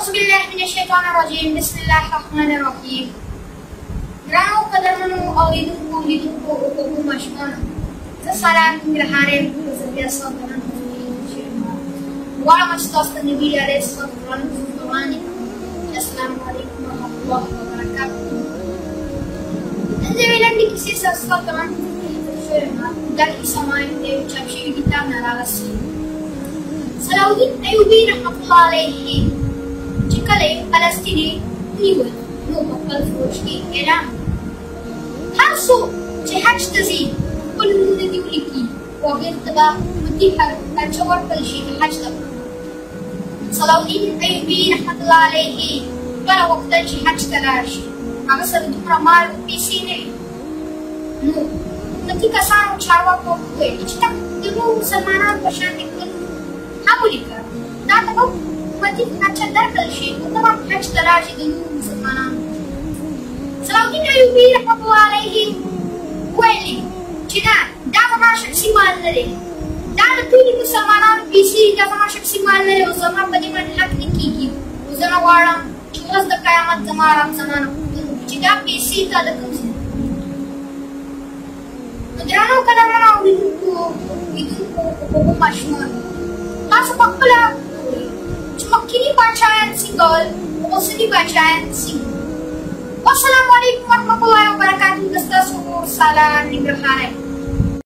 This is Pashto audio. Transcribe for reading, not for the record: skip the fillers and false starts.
اعوذ بالله من الشیطان الرجیم، بسم الله الرحمن الرحیم. ګرانو قدرمنو اورېدونکو، لیدونکو او خوږو ماشومانو، زه سارا ننګرهارۍ یم. یو ځل بیا ستاسو د نن غواړم چې تاسو ته نبي علیه السلام وړاندې کړم. السلام علیکم ورحمة الله وبرکاته. نن د یوې لنډې کیسې سره ستاسو د نن شوې یم. دا کیسه ما د یو چاپ شوي کتاب نه راغستې. صلاح الدین ایوبي رحمة الله علیه چې کله یې فلسطین ونیول، نو په خپل فوج کې اعلان، هر څوک چې حج ته ځي خپل نومونه دې ولیکي او هغې ته به حکومتي خرچه ورکړل شي چې حج ته. صلاح الدین ایوبي رحمة الله علیه خپله غوښتل چې حج ته لاړ شي. هغه سره دومره مال او پیسې نه وي، نو حکومتي کسانو، چارواکو وویل چې ته د نورو مسلمانانو په شان دې خپل هم ولیکه، تا ته به حکومتي خرچه درکړل شي نو ته به هم حج ته لاړ شي د نورو مسلمانانو. صلاح الدین ایوبي رحمة الله علیه وویل چې نه، دا زما شخصي مال نه دی، دا د ټولو مسلمانانو پیسې دي، دا زما شخصي مال نه دی او زما په دې باندې حق نه کېږي، او زه نه غواړم چې ورځ د قیامت زما رب زما نه پوښتنه وکړي چې دا پیسې تا د کوم ځای. نو درنو قدرمنو اورېدونکو، لیدونکو او خوږو ماشومانو، تاسو په خپله وګورئ چې مخکیني پاچایان څنګه ول او اوسني پاچایان څنګه. والسلام علیکم ورحمة الله وبرکاته. د ستاسو ورور سالار ننګرهاری.